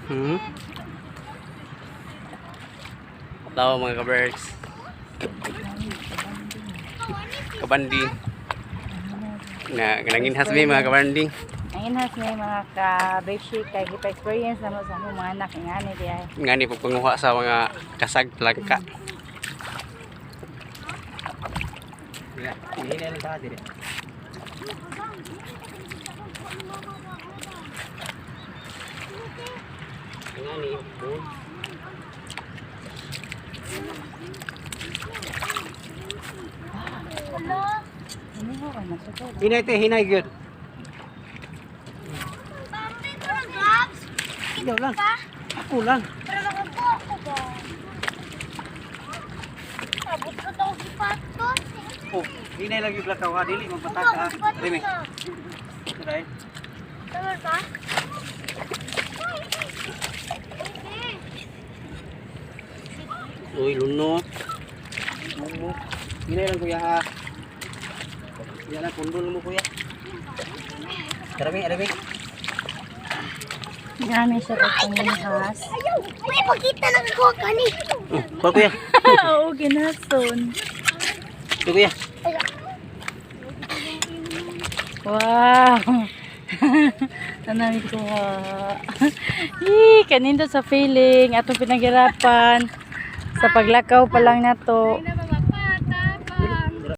Hello, mga ka-birds. Kabanding. Na nanginhas mi, mga kabanding. Ang inhas ni mga ka-basic kay gipa-experience na mo sa among mga anak nga ani di ay. Nga ni pagpanguha sa mga kasag langka. Ano ko na sa Hinay te, hinay gyud. Bambi ko na gloves. Ikaw lang. Ako lang. Pero nakakuha ko ba? Abot ko daw si Patos. Oh, hinay lang yung lakaw ha, dili Kuha magpataka ko ha. si Patos Remy. na. Dai. Tama ba? Okay. Uy, lunok. Lunok. Hinay lang, kuya, ha. Kuya lang, kundol mo, kuya. Remy, Remy. Ngani siya pagpanginhas. Ayaw! May pagkita na ko kani. Oh, kuya, kuya. Oo, ginason. Ito, kuya. Wow. Tanami ko ha. Yee, kaninda sa feeling atong pinaghirapan sa paglakaw pa lang nato.